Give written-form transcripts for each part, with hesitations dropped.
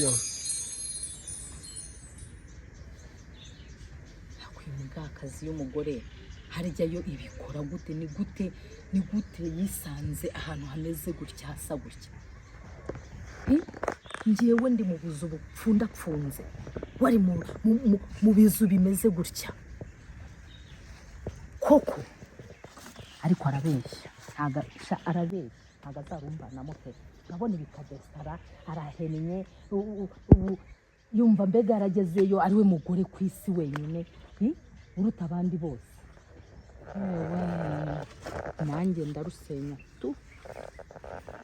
Attention. Uyu mugakazi y'umugore harya yo ibikora gute? Ni gute, ni gute yisanze ahantu hameze gutya, hasa gutya? Njyewe ndi mu buzu bupfundapfunze, wari mu bizu bimeze gutya koko. Ariko arabeshya, ntago sha, arabeshya, ntago azarumbanamo pe. Urabona ibikadesitara arahennye, ubu yumva mbega yaragezeyo ari we mugore ku isi wenyine, uruta abandi bose. Yewe, nanjye ndarusenya tu,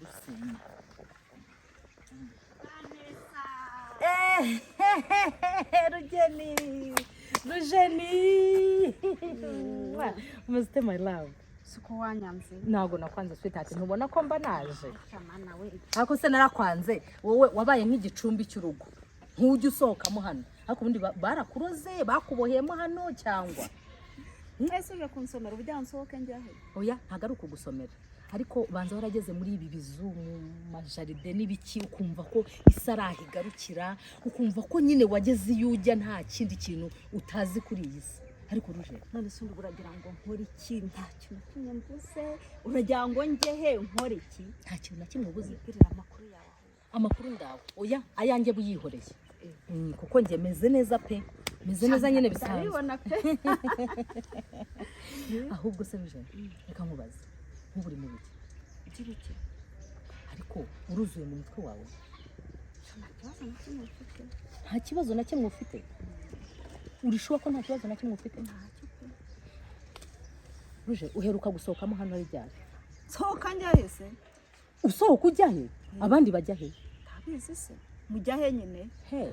rusenya. Rugeni, Rugeni, umeze my love? Siko wanyanze? Ntabwo nakwanze, sweetheart. Ntubona ko mba naje? Kamana we! Ariko se narakwanze? Wowe wabaye nk'igicumbi cy'urugo, ntujya usohokamo hano. Ariko ubundi barakuroze, bakuboheyemo hano cyangwa? Ese uje kunsomera uburyo nsohoke njyahe? Oya, ntabwo ari ukugusomera, ariko banza warageze muri ibi bizu, mu majaride n'ibiki, ukumva ko isi ari aho igarukira, ukumva ko nyine wageze iyo ujya, nta kindi kintu utazi kuri iyi si. Ariko ruje None se undi uragira ngo nkore iki? Nta kintu na kimwe mvuze. Uragira ngo njye he, nkore iki? Nta kintu na kimwe ubuze. Mbwirira amakuru yawe aho. Amakuru ndawe? Oya, ayanjye buyihoreye. Kuko njye meze neza pe, meze neza nyine bisanzwe. Ndabibona pe. Ahubwo se ruje, reka nkubaze, nk'ubu uri mu biki? Ugira iki? Ariko uruzuye mu mutwe wawe? Nta kibazo na kimwe mfite. Nta kibazo na kimwe ufite? Urishuwa ko nta kibazo na kimwe ufite? Ntacyo pe. Ruje, uheruka gusohokamo hano ari ryari? Nsohoka njyahe se? Usohoka ujya he? Abandi bajya he? Ntabizi se, mujyahe nyine? He,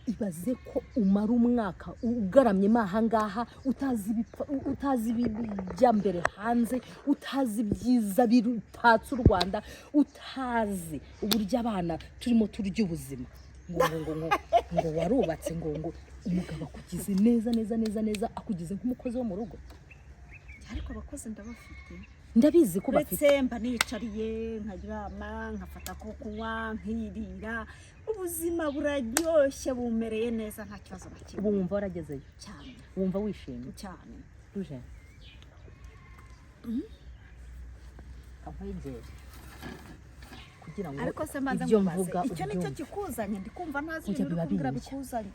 ibaze ko umara umwaka ugaramyemo aha ngaha, utazi ibipfa, utazi ibijya mbere hanze, utazi ibyiza bitatse u Rwanda, utazi uburyo abana turimo turya ubuzima, ngo warubatse, ngo umugabo akugize neza neza neza neza, akugize nk'umukozi wo mu rugo. Ariko abakozi ndabafite. Ndabizi ko bafite. Uretse mba nicariye, nkaryama, nkafata ko kunywa, nkirira. Ubuzima buraryoshye, bumereye neza, nta kibazo na kimwe. Ubu wumva waragezeyo? Cyane. Wumva wishimye? Cyane. Ruje, nkwegere kugira ngo Ariko se mbanze ibyo nkubaze, mvuga icyo nicyo ubyumve. kikuzanye? Ndi kumva ntazi Ujya ibintu uri biba kumbwira bindya. bikuzanye.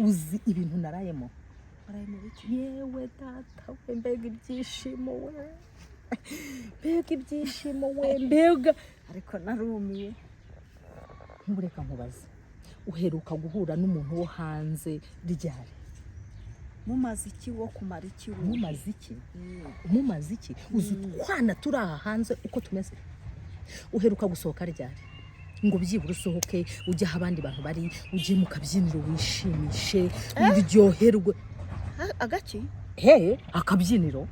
Uzi ibintu narayemo? Waraye mu biki? Yewe data we, mbega ibyishimo we, mbega ibyishimo we, mbega! Ariko narumiwe. Nk'ubu reka nkubaze, uheruka guhura n'umuntu wo hanze ryari? Mumaze iki? Wo kumara iki wowe? Mumaze iki? Mumaze iki? Uzi utwana turi aha hanze uko tumeze? Uheruka gusohoka ryari ngo byibura usohoke, ujye aho abandi bantu bari, ujye mu kabyiniro, wishimishe, uryoherwe? Agaki? He, akabyiniro.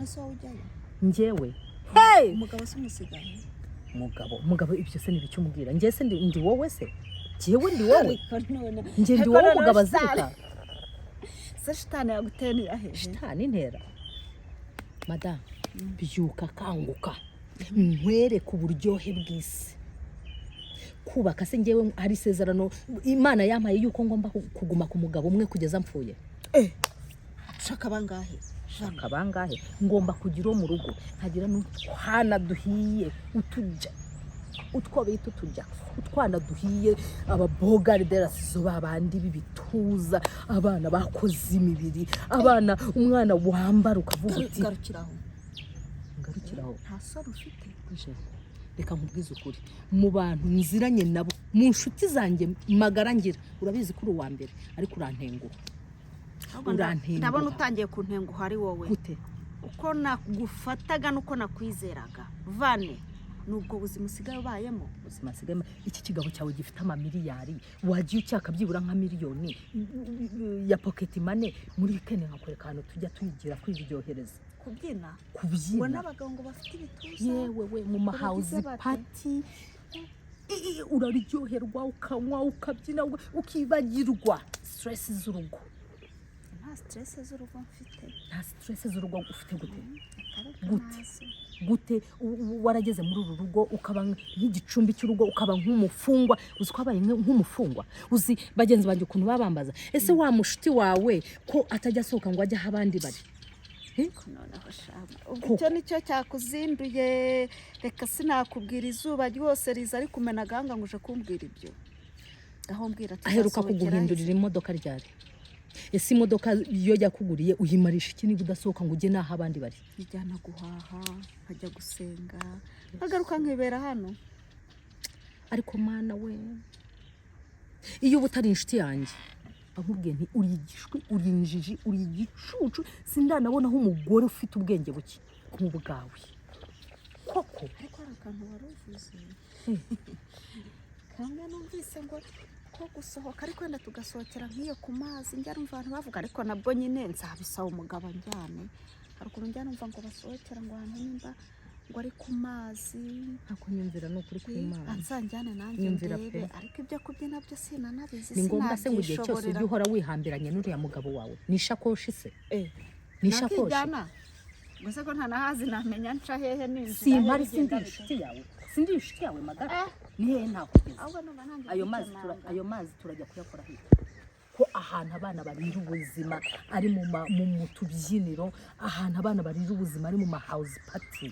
Ese wowe ujyayo? Njyewe? Umugabo se umusigaye? Umugabo, ibyo se ni umubwira? Njye se ndi wowe se? Njyewe ndi wowe? Ariko none Njye ndi Ariko wowe noneho umugabo shitani- azirika? Se shitani yaguteye hehe? Shitani ntera. Madamu, byuka, kanguka, nkwereke uburyohe bw'isi. Kubaka se, ngewe hari isezerano Imana yampaye yuko ngomba kuguma ku mugabo umwe kugeza mpfuye. Shaka bangahe? Shaka bangahe? Ngomba kugira uwo mu rugo, nkagira n'utwana duhiye, utujya utwo bita utujya, utwana duhiye, ababogariderasizo, babandi b'ibituza, abana bakoze imibiri, abana, umwana wambara ukavuga uti Garukiraho. Ngarukiraho? Nta sore ufite? Uje, reka nkubwize ukuri, mu bantu nziranye nabo, mu nshuti zanjye magara ngira, urabizi ko uri uwa mbere, ariko urantenguha. Ahubwo Urantenguha. ndabona utangiye kuntenguha ari wowe. Gute? Uko nagufataga n'uko nakwizeraga, vane nubwo buzima usigaye ubayemo. Ubuzima nsigayemo? Iki kigabo cyawe gifite amamiliyari, wagiye ucyaka byibura nka miliyoni ya pocket money muri weekend, nkakwereka ahantu tujya tuyigira kwiryohereza. Kubyina? Ngo Kubyina. n'abagabo ngo bafite ibituza? Yewe we, mu ma house Bagize bate? party, uraryoherwa, ukanywa, ukabyina, ukibagirwa stress z'urugo. Nta Nta stress z'urugo mfite. Nta stress z'urugo ufite gute? Reka. Gute? Ntazo. Gute warageze muri uru rugo ukaba nk'igicumbi cy'urugo, ukaba nk'umufungwa? Uzi ko wabaye nk'umufungwa? Uzi bagenzi banjye ukuntu babambaza: "Ese wa mushuti wawe ko atajya asohoka ngo ajye aho abandi bari?" Noneho shama, ubwo Koko. Icyo nicyo cyakuzinduye? Reka, sinakubwira, izuba ryose riza ari kumena agahanga ngo uje kumbwira ibyo. Aho mbwira, Aheruka tuzasohokera? kuguhindurira imodoka ryari? Ese imodoka iyo yakuguriye uyimarisha iki niba udasohoka ngo ujye n'aho abandi bari? Njyana guhaha, nkajya gusenga, nkagaruka nkibera hano. Ariko mana we, iyo uba utari inshuti yanjye nkubwiye nti uri igishwi, uri injiji, uri igicucu. Sindanabonaho umugore ufite ubwenge buke nk'ubwawe koko. Ariko hari akantu wari uvuze kamwe numvise ngo ko gusohoka, ariko wenda tugasohokera nk'iyo ku mazi. Njya numva abantu bavuga, ariko nabwo nyine nzabisaba umugabo anjyane. Hari ukuntu njya numva ngo basohokera ngo ahantu nimba ngo ari ku mazi. Ntabwo nyumvira, ni ukuri kw'Imana. Anzanjyane nanjye Nyumvira ndebe. pe. Ariko ibyo kubyina byo sinanabizi. Ni ngombwa se ngo igihe cyose Sinabyishoborera. ujye uhora wihambiranye n'uriya mugabo wawe? Ni ishakoshi se? Eh, Ni ishakoshi? Nakijyana gusa ko ntanahazi namenya nca hehe ninjira Simpari. hehe, Sindi bigenda inshuti yawe, sindi inshuti yawe magara. Eh. Ni hehe ntakugeza? Ahubwo numva ntangiye Ayo mazi kwikemanga. Ayo mazi turajya kuyakora hehe, ko ahantu abana barira ubuzima ari mu tubyiniro, ahantu abana barira ubuzima ari mu ma house party?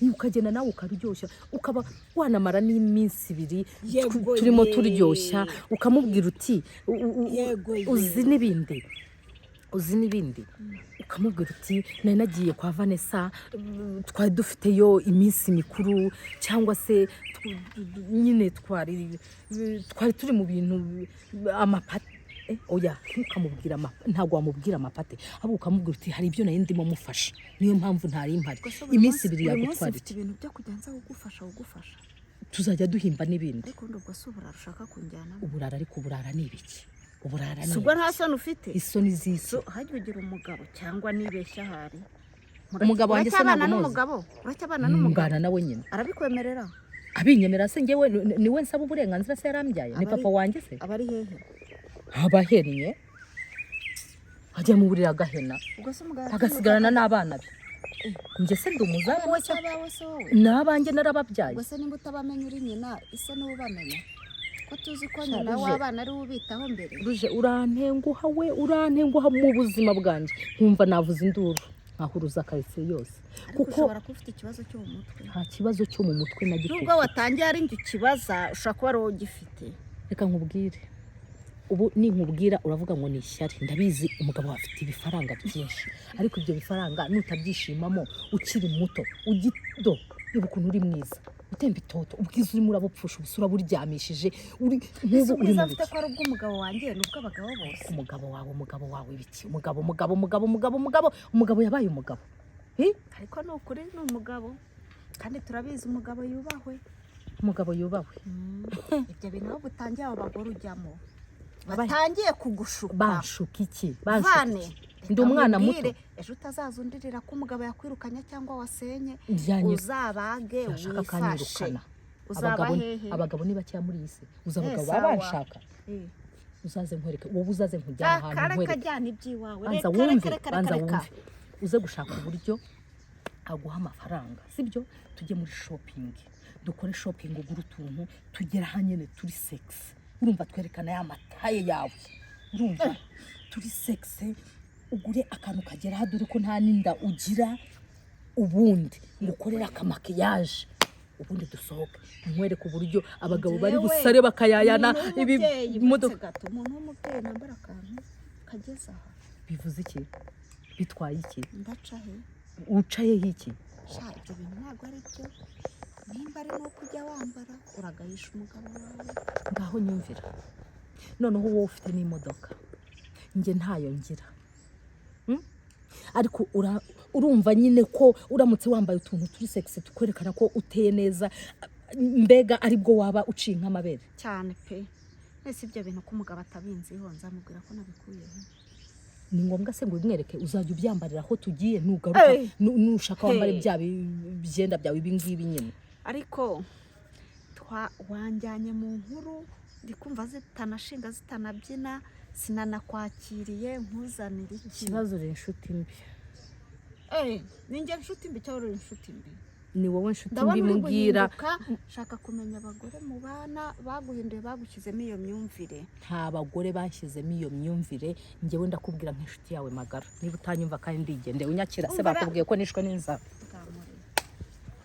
Ukagenda nawe ukaryoshya, ukaba wanamara n'iminsi 2 Yego turimo ye. turyoshya, ukamubwira uti Yego ye. Uzi n'ibindi, uzi n'ibindi, ukamubwira uti nari nagiye kwa Vanessa, twari dufiteyo iminsi mikuru, cyangwa se nyine twari turi mu bintu amapate. Oya, ntukamubwira ntabwo wamubwira amapate, ahubwo ukamubwira uti hari ibyo nari ndimo mufasha, niyo mpamvu ntari mpari. Gusa buri Iminsi munsi- 2 buri munsi yagutwara mfite iki? ibintu byo kujya nza kugufasha. Tuzajya duhimba n'ibindi. Ariko ubundi ubwo si uburara ushaka kunjyanamo? Uburara? Ariko uburara ni ibiki? Uburara ni Si ubwo nta ibiki? soni ufite? Isoni z'isi? So hajya ugira umugabo cyangwa nibeshya ahari? Umugabo wanjye se Uracyabana ntabwo muzi? n'umugabo? Uracyabana n'umugabo? Mbana nawe nyine. Arabikwemerera? Abinyemera se? Njyewe niwe nsaba uburenganzira se? Yarambyaye, ni papa wanjye se? Aba ari hehe? Aba ahennye, ajya mu buriri agahena, Ubwo se umugabo agasigarana n'abana be. Njye se ndi umuzamu we se cyangwa? Abawe se wowe? Ni abanjye, narababyaye. Ubwo se nimba utabamenya uri nyina, ise niwe ubamenya, ko tuzi ko nyina Sharije. w'abana ari we ubitaho mbere? Ruje, urantenguha we, urantenguha mu buzima bwanjye, nkumva navuza induru nkahuruza karitsiye yose. Ariko Kuko ushobora kuba ufite ikibazo cyo mu mutwe. Nta kibazo cyo mu mutwe na gito. Nubwo watangiye ari njye ukibaza, ushobora kuba ari wowe ugifite. Reka nkubwire, ubu ninkubwira uravuga ngo ni ishyari. Ndabizi, umugabo wawe afite ibifaranga byinshi, ariko ibyo bifaranga nutabyishimamo ukiri muto ugido, reba ukuntu uri mwiza, utemba itoto, ubwiza urimo urabupfusha ubusa, uraburyamishije. Uri Ese nk'ubu uri ubwiza mu mfite biki? ko ari ubw'umugabo wanjye? Ni ubw'abagabo bose. Umugabo wawe, umugabo wawe biki? Umugabo, umugabo, umugabo, umugabo, umugabo, umugabo yabaye umugabo. Eh? Ariko ni ukuri ni umugabo, kandi turabizi umugabo yubahwe. Umugabo yubahwe. Ibyo bintu aho butangiye, abo bagore ujyamo batangiye kugushuka. Banshuka iki? Banshuka Vane. iki? Ndi umwana muto? Nkubwire, ejo utazaza undirira ko umugabo yakwirukanye cyangwa wasenye. Byanyu Uzabage yashaka wifashe. akanyirukana. Uzaba Abagabo, hehe? abagabo ni bakeya muri iyi si. Uzi abagabo Sawa. baba banshaka? Eh. Uzaze nkwereke, wowe uzaze nkujyana ahantu Reka, reka. nkwereke. Jyana iby'iwawe. Banza Reka, wumve. reka, reka. Banza Reka. wumve, uze gushaka uburyo aguha amafaranga, sibyo? Tujye muri shopping, dukore shopping, ugure utuntu tugera aha nyine turi sexy, urumva? Twerekana ya mataye yawe, urumva? Turi sexy, ugure akantu kagera aha, dore ko nta n'inda ugira, ubundi ngukorere akamakiyaje, ubundi dusohoke nkwereke uburyo abagabo bari Njyewe, busare bakayayana. umuntu Ibi w'umubyeyi, modoka. uretse gato, umuntu w'umubyeyi nambara akantu kageze aha? Bivuze iki? Bitwaye iki? Ndaca he? Ucayeho iki? Sha, ibyo bintu ntabwo ari byo. Nimba ari nuko ujya wambara, uragayisha umugabo wawe. Ngaho nyumvira noneho, wowe ufite n'imodoka, njye ntayo ngira. Ariko urumva nyine ko uramutse wambaye utuntu turi sexy tukwerekana ko uteye neza, mbega aribwo waba uciye nk'amabere. Cyane pe. Ese ibyo bintu ko umugabo atabinziho, nzamubwira ko nabikuyeho? Ni ngombwa se ngo ubimwereke? Uzajya ubyambarira aho tugiye, nugaruka Hey! nushaka wambare Hey! bya byenda byawe, ibi ngibi nyine. Ariko wanjyanye mu nkuru ndi kumva zitanashinga zitanabyina. Sinanakwakiriye, nkuzanira iki? Ikibazo, uri inshuti mbi. Ni njye nshuti mbi cyangwa uri inshuti mbi? Ni wowe nshuti Ndabona mbi. uri Mbwira. guhinduka. Shaka kumenya abagore mu bana baguhinduye, bagushyizemo iyo myumvire. Nta bagore bashyizemo iyo myumvire. Njyewe ndakubwira nk'inshuti yawe magara, niba utanyumva kandi ndigendeye, unyakira se? Umva. Bakubwiye ko nishwe n'inzara. Bwamure.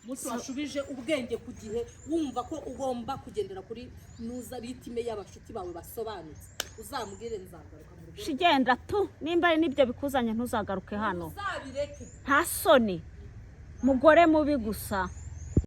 Umunsi washubije ubwenge ku gihe, wumva ko ugomba kugendera kuri nuza rythme y'abashuti bawe basobanutse, uzambwire, nzagaruka mu rugo. Shigenda tu, nimba ari n'ibyo bikuzanye, ntuzagaruke hano. Uzabireke. Nta soni, mugore mubi gusa.